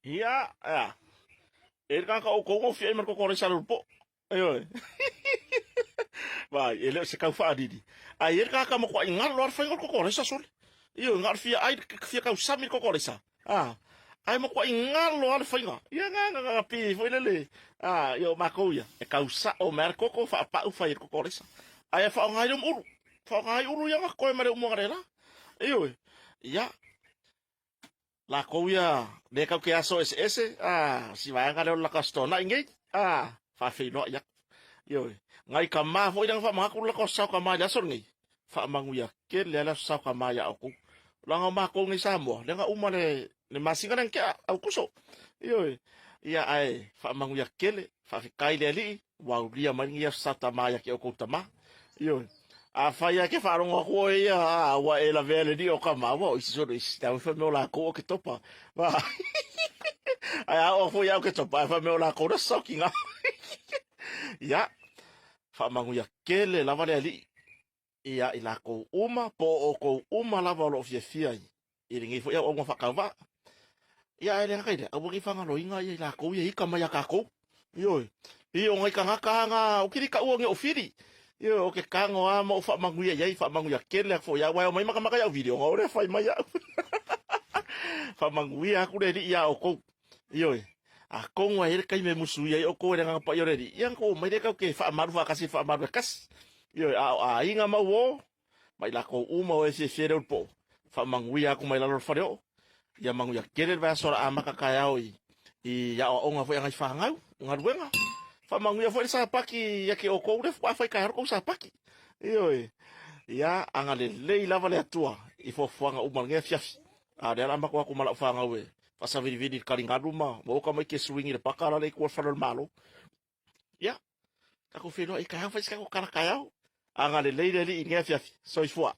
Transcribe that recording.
Ia, ea. E le tagata outou na ofi ai ma le kokoraisa a le ulupo. Ioe. Vai, e le o se kau faalili. Ae i ai le tagata matuai galo lava le faiga o le kokoraisa sole. Ioe, na o le fia ai, fia tausami le kokoraisa. Ah, ae matuai galo lava le faiga. Ia, na, na, na, pei foi lele, ah, ia o matou ia, e tau sao mai lava le koko, faapau fai ai le kokoraisa. Ae faaaoga ai le ulu. Faaaoga ai ulu ia na totoe mai le umu analeila. Ioe. Ia, lakou ia lea tatou te aso eseese a si vaega lea o le lakastona'i nei a faafeiloai atu. Ioe, nai tama foi lea na faamanatu le latou aso tama i le aso lenei, faamanuia tele lava le aso tama ia outou. Leaga o matou nei Samoa, lea na uma le le masina lea na tea, Aokuso. Ioe, ia ae faamanuia tele, faafetai i le Alii ua aulia mai lenei aso tama ia te outou tama. Ioe. Afai lava e te faalogo atu oe ia, a ua e lavea i le alii o tama, ua o isi solo isi, tau fai mea o lakou o ke topa. Ae a oo foi au ke topa, ae fai mea o lakou na saokiga. Ia, faamanuia tele lava le Alii ia i lakou uma, po o outou uma lava o lo o fiafia i lenei foi auauna faatauvaa. Ia, ae le gata i lea, aua ne i faagaloina ia i lakou ia e ita mai ia tatou. Ioe, pei o nai tagata na, ou te le taua ni ou fili. Ioe, ou te tago lava ma ou faamanuia i ai, faamanuia tele atu foi lava, aua e omai matamata i au video, ona o lea fai mai au. Faamanuia atu le Alii ia outou. Ioe, atonu e i ai le taimi e musuia ai outou e le Agaga Paia o le Alii, ia ona outou omai lea tatou te faamalu faatasi e faamalu e tasi. Ioe, a o aiga ma uo, ma i latou uma o e fiafia i le ulupo, faamanuia atu mai lalo o le faleoo, ia manuia tele le vaiaso o le a amata taeao i, i aoaoga foi a nai fanau, galuega. Faamanuia foi le sapati ia te outou lea faatoa fai taeao le tou sapati. Ioe, ia agalelei lava le Atua i fuafuaga uma o lenei afiafi. A o lea o le a matou atu ma lau fanau e faasavilivili i le taligalu ma ua oka mai ke swing i le paka la le i tua o le fale o le Malo. Ia, tatou feiloai i taeao, fai se tatou tala taeao. Agalelei le Alii i lenei afiafi. Soifua.